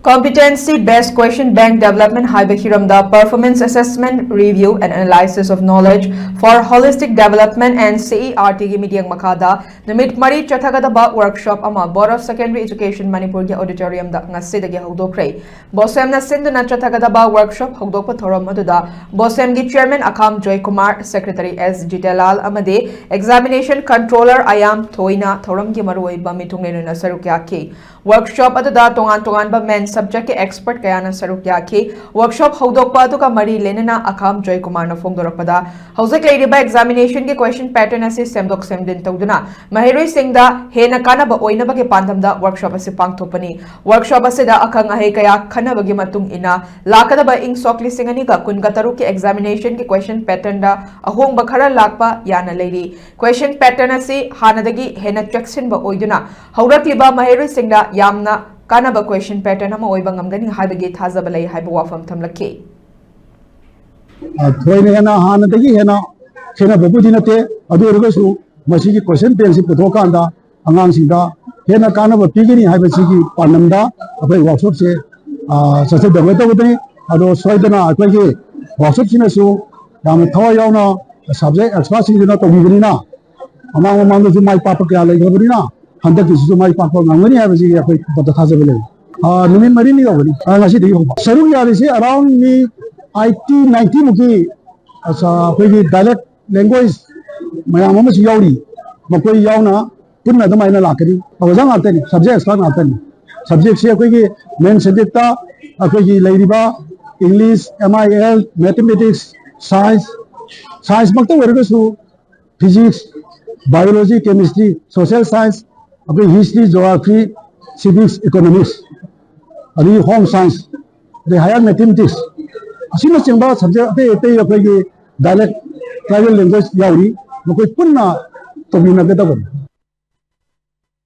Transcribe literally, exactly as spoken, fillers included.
Competency Based Question Bank Development ꯍꯥꯏꯕ ꯍꯤꯔꯝꯗ Performance Assessment, Review and Analysis of Knowledge for Holistic Development and C E R T ꯒꯤ ꯃꯤꯠꯌꯦꯡ ꯃꯈꯥꯗ ꯅꯨꯃꯤꯠ ꯃꯔꯤ ꯆꯠꯊꯒꯗꯕ workshop ꯑꯃ Board of Secondary Education ꯃꯅꯤꯄꯨꯔꯒꯤ auditoriumꯗ ꯉꯁꯤꯗꯒꯤ ꯍꯧꯗꯣꯛꯈ꯭ꯔꯦ꯫ ꯕꯣꯁꯦꯝꯅ ꯁꯤꯟꯗꯨꯅ ꯆꯠꯊꯒꯗꯕ workshop ꯍꯧꯗꯣꯛꯄ ꯊꯧꯔꯝ ꯑꯗꯨꯗ ꯕꯣꯁꯦꯝꯒꯤ chairman ꯑꯈꯥꯝ ꯖꯣꯏꯀꯨꯃꯥꯔ, secretary S ꯖꯤꯇꯦꯂꯥꯜ ꯑꯃꯗꯤ examination controller ꯑꯌꯥꯝ ꯊꯣꯏꯅ ꯊꯧꯔꯝꯒꯤ ꯃꯔꯨꯑꯣꯏꯕ ꯃꯤꯊꯨꯡꯂꯦꯟ ꯑꯣꯏꯅ ꯁꯔꯨꯛ ꯌꯥꯈꯤ꯫ Workshop ꯑꯗꯨꯗ ꯇꯣꯉꯥꯟ ꯇꯣꯉꯥꯟꯕ main subjectꯀꯤ expert ꯀꯌꯥꯅ ꯁꯔꯨꯛ ꯌꯥꯈꯤ꯫ Workshop ꯍꯧꯗꯣꯛꯄ ꯑꯗꯨꯒ ꯃꯔꯤ ꯂꯩꯅꯅ ꯑꯈꯥꯝ ꯖꯣꯏꯀꯨꯃꯥꯔꯅ ꯐꯣꯡꯗꯣꯔꯛꯄꯗ, ꯍꯧꯖꯤꯛ ꯂꯩꯔꯤꯕ examinationꯒꯤ question pattern ꯑꯁꯤ ꯁꯦꯝꯗꯣꯛ ꯁꯦꯝꯖꯤꯟ ꯇꯧꯗꯨꯅ ꯃꯍꯩꯔꯣꯏꯁꯤꯡꯗ ꯍꯦꯟꯅ ꯀꯥꯟꯅꯕ ꯑꯣꯏꯅꯕꯒꯤ ꯄꯥꯟꯗꯝꯗ workshop ꯑꯁꯤ ꯄꯥꯡꯊꯣꯛꯄꯅꯤ꯫ Workshop ꯑꯁꯤꯗ ꯑꯈꯪ ꯑꯍꯩ ꯀꯌꯥ ꯈꯟꯅꯕꯒꯤ ꯃꯇꯨꯡ ꯏꯟꯅ ꯂꯥꯛꯀꯗꯕ ꯏꯪ ꯁꯣꯛ ꯂꯤꯁꯤꯡ ꯑꯅꯤꯒ ꯀꯨꯟꯒ ꯇꯔꯨꯛꯀꯤ examinationꯒꯤ question patternꯗ ꯑꯍꯣꯡꯕ ꯈꯔ ꯂꯥꯛꯄ ꯌꯥꯅ ꯂꯩꯔꯤ꯫ Question pattern ꯑꯁꯤ ꯍꯥꯟꯅꯗꯒꯤ ꯍꯦꯟꯅ ꯆꯦꯛꯁꯤꯟꯕ ꯑꯣꯏꯗꯨꯅ ꯍꯧꯔꯛꯂꯤꯕ ꯃꯍꯩꯔꯣꯏꯁꯤꯡꯗ ꯌꯥꯝꯅ ꯀꯥꯟꯅꯕ question pattern ꯑꯃ ꯑꯣꯏꯕ ꯉꯝꯒꯅꯤ ꯍꯥꯏꯕꯒꯤ ꯊꯥꯖꯕ ꯂꯩ ꯍꯥꯏꯕ ꯋꯥꯐꯝ ꯊꯝꯂꯛꯈꯤ꯫ ꯑ, ꯊꯣꯏꯅ ꯍꯦꯟꯅ ꯍꯥꯟꯅꯗꯒꯤ ꯍꯦꯟꯅ ꯈꯦꯠꯅꯕꯕꯨꯗꯤ ꯅꯠꯇꯦ, ꯑꯗꯨ ꯑꯣꯏꯔꯒꯁꯨ ꯃꯁꯤꯒꯤ question bankꯁꯤ ꯄꯨꯊꯣꯛꯑꯀꯥꯟꯗ ꯑꯉꯥꯡꯁꯤꯡꯗ ꯍꯦꯟꯅ ꯀꯥꯟꯅꯕ ꯄꯤꯒꯅꯤ ꯍꯥꯏꯕꯁꯤꯒꯤ ꯄꯥꯟꯗꯝꯗ ꯑꯩꯈꯣꯏ workshopꯁꯦ, ꯑ, ꯆꯠꯊꯗꯕ ꯇꯧꯒꯗꯣꯏꯅꯤ꯫ ꯑꯗꯣ ꯁꯣꯏꯗꯅ ꯑꯩꯈꯣꯏꯒꯤ workshopꯁꯤꯅꯁꯨ ꯌꯥꯝꯅ ꯊꯋꯥꯏ ꯌꯥꯎꯅ subject expertꯁꯤꯡꯗꯨꯅ ꯇꯧꯕꯤꯕꯅꯤꯅ, ꯃꯃꯥꯡ ꯃꯃꯥꯡꯗꯁꯨ ꯃꯥꯏ ꯄꯥꯛꯄ ꯀꯌꯥ ꯂꯩꯈ꯭ꯔꯕꯅꯤꯅ, ꯍꯟꯗꯛꯀꯤꯁꯤꯁꯨ ꯃꯥꯏ ꯄꯥꯛꯄ ꯉꯝꯒꯅꯤ ꯍꯥꯏꯕꯁꯤꯒꯤ ꯑꯩꯈꯣꯏ ꯄꯣꯠꯇ ꯊꯥꯖꯕ ꯂꯩ꯫ ꯑ, ꯅꯨꯃꯤꯠ ꯃꯔꯤꯅꯤ ꯌꯧꯒꯅꯤ, ꯑ, ꯉꯁꯤꯗꯒꯤ ꯍꯧꯕ꯫ ꯁꯔꯨꯛ ꯌꯥꯔꯤꯁꯤ around ꯃꯤ eighty ninety ꯃꯨꯛꯀꯤ, ꯑ, ꯑꯩꯈꯣꯏꯒꯤ dialect language ꯃꯌꯥꯝ ꯑꯃꯁꯨ ꯌꯥꯎꯔꯤ, ꯃꯈꯣꯏ ꯌꯥꯎꯅ ꯄꯨꯟꯅ ꯑꯗꯨꯃꯥꯏꯅ ꯂꯥꯛꯀꯅꯤ꯫ ꯑꯣꯖꯥ ꯉꯥꯛꯇꯅꯤ, subject expert ꯉꯥꯛꯇꯅꯤ꯫ Subjectꯁꯦ ꯑꯩꯈꯣꯏꯒꯤ main subjectꯇ ꯑꯩꯈꯣꯏꯒꯤ ꯂꯩꯔꯤꯕ English, M I L, Mathematics, Science, Scienceꯃꯛꯇ ꯑꯣꯏꯔꯒꯁꯨ Physics, Biology, Chemistry, Social Science, ꯑꯩꯈꯣꯏ History, Geography, Civics, Economics, ꯑꯗꯒꯤ Home Science, ꯑꯗꯩ Higher Mathematics, ꯑꯁꯤꯅꯆꯤꯡꯕ subject ꯑꯇꯩ ꯑꯇꯩ ꯑꯩꯈꯣꯏꯒꯤ dialect tribal language ꯌꯥꯎꯔꯤ, ꯃꯈꯣꯏ ꯄꯨꯟꯅ ꯇꯧꯃꯤꯟꯅꯒꯗꯕꯅꯤ꯫